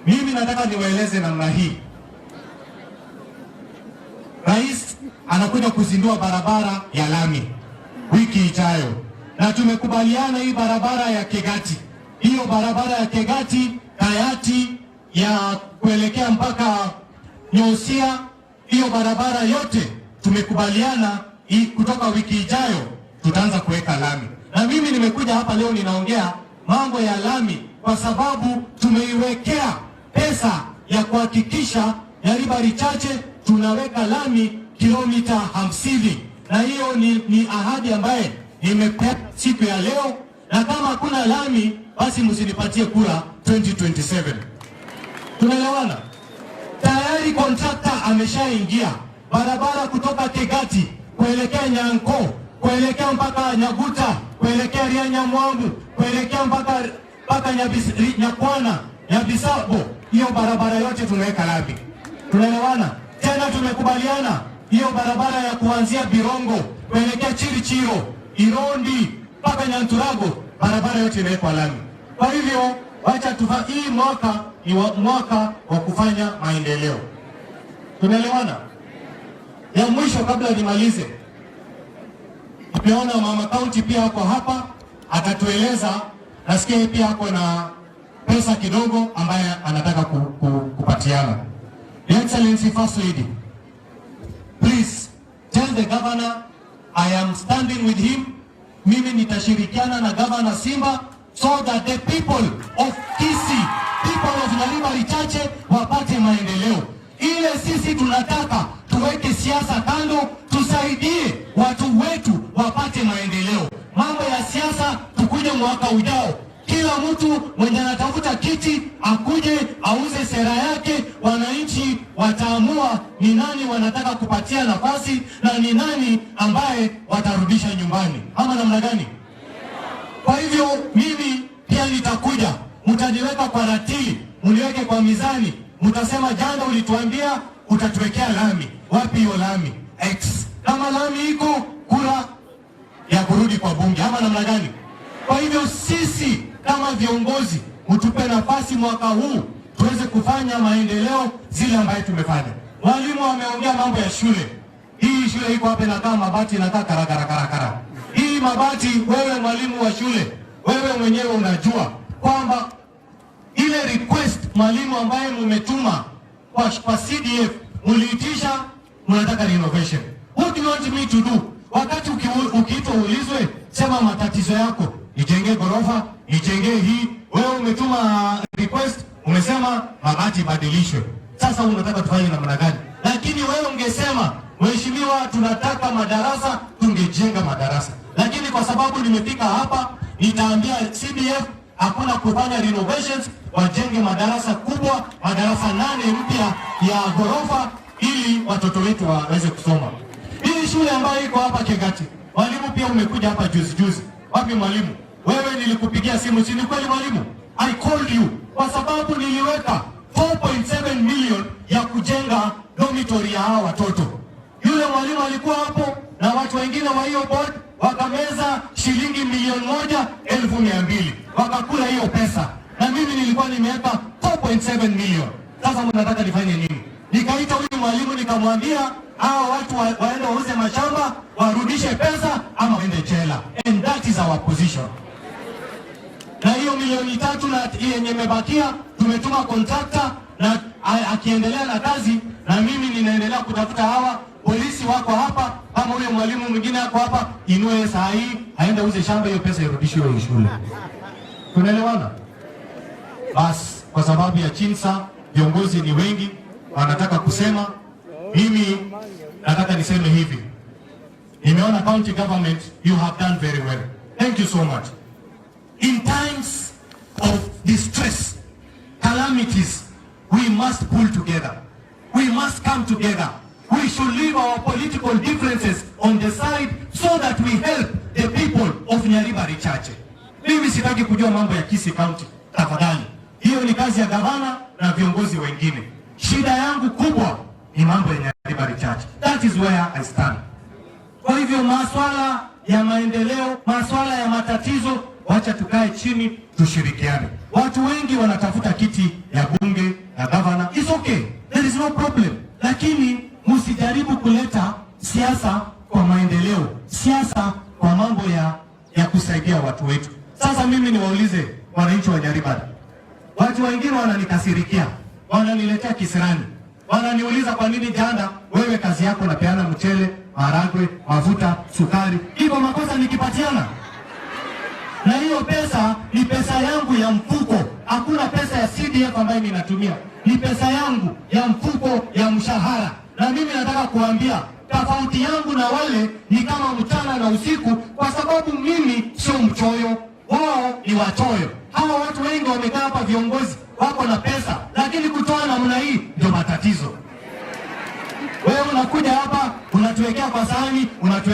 Mimi nataka niwaeleze namna hii. Rais anakuja kuzindua barabara ya lami wiki ijayo, na tumekubaliana hii barabara ya Kegati, hiyo barabara ya Kegati Kayati ya kuelekea mpaka Nyosia, hiyo barabara yote tumekubaliana kutoka wiki ijayo tutaanza kuweka lami. Na mimi nimekuja hapa leo ninaongea mambo ya lami kwa sababu tumeiwekea pesa ya kuhakikisha Nyaribari Chache tunaweka lami kilomita 50, na hiyo ni ahadi ambaye nimepewa siku ya leo, na kama hakuna lami basi msinipatie kura 2027. Tunaelewana? Tayari kontrakta ameshaingia barabara kutoka Kegati kuelekea Nyanko, kuelekea mpaka Nyaguta, kuelekea Rianyamwangu, kuelekea mpaka Nyakwana, Nyabisabo. Hiyo barabara yote tumeweka lami. Tunaelewana? Tena tumekubaliana hiyo barabara ya kuanzia Birongo kuelekea Chirichiro, Irondi mpaka Nyanturago, barabara yote imewekwa lami. Kwa hivyo wacha tufa, hii mwaka ni mwaka wa kufanya maendeleo. Tunaelewana? Ya mwisho kabla nimalize, tumeona mama county pia ako hapa, atatueleza. Nasikia yeye pia ako na pesa kidogo ambaye anataka kupatiana. Your Excellency First Lady, please tell the governor I am standing with him. Mimi nitashirikiana na Governor Simba so that the people of Kisii, people of Nyaribari Chache wapate maendeleo. Ile sisi tunataka tuweke siasa kando, tusaidie watu wetu wapate maendeleo. Mambo ya siasa tukuje mwaka ujao. Kila mtu mwenye anatafuta kiti akuje auze sera yake, wananchi wataamua ni nani wanataka kupatia nafasi na ni nani ambaye watarudisha nyumbani, ama namna gani? Kwa hivyo mimi pia nitakuja, mtaniweka kwa ratili, mniweke kwa mizani, mtasema jana ulituambia utatuwekea lami, wapi hiyo lami? X. Kama lami iko, kura ya kurudi kwa bunge, ama namna gani? Kwa hivyo sisi kama viongozi mtupe nafasi mwaka huu tuweze kufanya maendeleo zile ambayo tumefanya. Mwalimu ameongea mambo ya shule. Hii shule iko hapa inakaa mabati inakaa karakara karakara. Hii mabati, wewe mwalimu wa shule, wewe mwenyewe unajua kwamba ile request mwalimu ambaye mumetuma kwa CDF muliitisha, mnataka renovation. What do you want me to do? Wakati ukiitwa uulizwe, sema matatizo yako, nijenge ghorofa, nijenge hii. Wewe umetuma request, umesema mabati ibadilishwe. Sasa unataka tufanye namna gani? Lakini wewe ungesema, mheshimiwa, tunataka madarasa, tungejenga madarasa. Lakini kwa sababu nimefika hapa, nitaambia CDF hakuna kufanya renovations, wajenge madarasa kubwa, madarasa 8 mpya ya ghorofa ili watoto wetu waweze kusoma. Hii shule ambayo iko hapa Kegati, mwalimu pia umekuja hapa juzi juzi. Wapi mwalimu? Wewe nilikupigia simu, si ni kweli mwalimu? I called you kwa sababu niliweka 4.7 million ya kujenga dormitory ya hawa watoto. Yule mwalimu alikuwa hapo na watu wengine wa hiyo board wakameza shilingi 1,200,000, wakakula hiyo pesa, na mimi nilikuwa nimeweka 4.7 million. Sasa mnataka nifanye nini? Nikaita huyu mwalimu nikamwambia hawa watu waende wauze mashamba warudishe pesa ama waende jela, and that is our position. Na hiyo milioni 3 na yenye imebakia tumetuma contractor na akiendelea na kazi, na mimi ninaendelea kutafuta hawa polisi wako hapa, kama huyo mwalimu mwingine ako hapa, inue saa hii aende uze shamba, hiyo pesa irudishiwe hiyo shule. Tunaelewana? Bas, kwa sababu ya chinsa, viongozi ni wengi wanataka kusema. Mimi nataka niseme hivi, nimeona county government, you have done very well, thank you so much. In times of distress, calamities, we must pull together. We must come together. We should leave our political differences on the side so that we help the people of Nyaribari Chache. Mimi sitaki kujua mambo ya Kisii County, tafadhali. Hiyo ni kazi ya gavana na viongozi wengine. Shida yangu kubwa ni mambo ya Nyaribari Chache. That is where I stand. Kwa hivyo maswala ya maendeleo, maswala ya matatizo, wacha tukae chini tushirikiane. Watu wengi wanatafuta kiti ya bunge. wananchi wa Nyaribari, watu wengine wananikasirikia, wananiletea kisirani, wananiuliza kwa nini jana wewe kazi yako unapeana mchele, maharagwe, mafuta, sukari, hivyo makosa nikipatiana? Na hiyo pesa ni pesa yangu ya mfuko, hakuna pesa ya CDF ambayo ninatumia, ni pesa yangu ya mfuko ya mshahara. Na mimi nataka kuambia tofauti yangu na wale ni kama mchana na usiku, kwa sababu mimi sio mchoyo, wao ni wachoyo. Hawa watu wengi wamekaa hapa, viongozi wako na pesa, lakini kutoa namna hii ndio matatizo. Wewe unakuja hapa unatuwekea kwa sahani, unatuwekea